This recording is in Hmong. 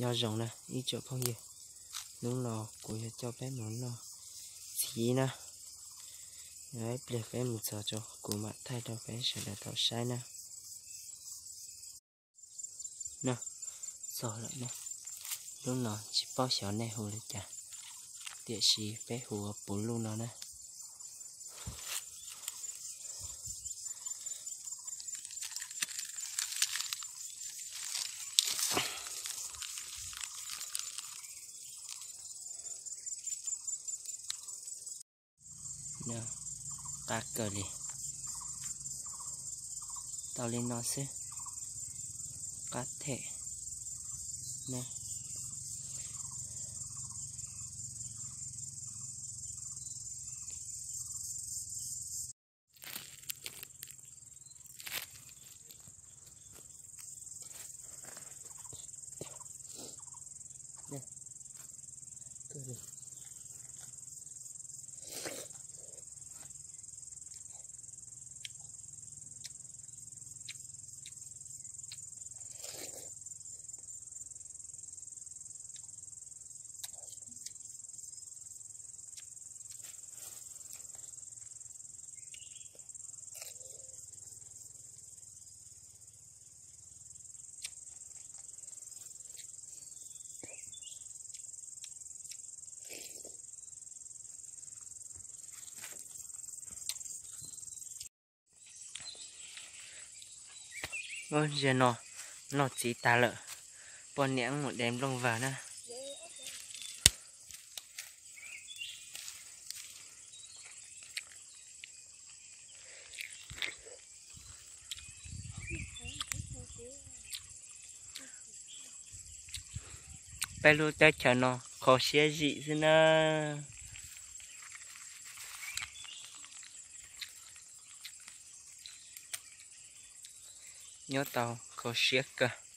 Nyob zoo na ib tsoom phooj ywg, hnub no kuv yuav coj peb mus noj txiv na. Yog ib pliag peb mus txog tso kuv mam thaij rau peb sawv daws tau saib na. No, txog lawm na. Lub no tsis paub xyov nej hu li cas, tiam sis peb hu ua puv luj no na. Qab kawg li. Tau li no xwb. Qab them ne. Ub, zaum no noj txiv tag lawm, poj niam mus de nplooj vag na. Peb lub teb chaws no kho siab zim xwb na. Nyob tau kho siab kawg.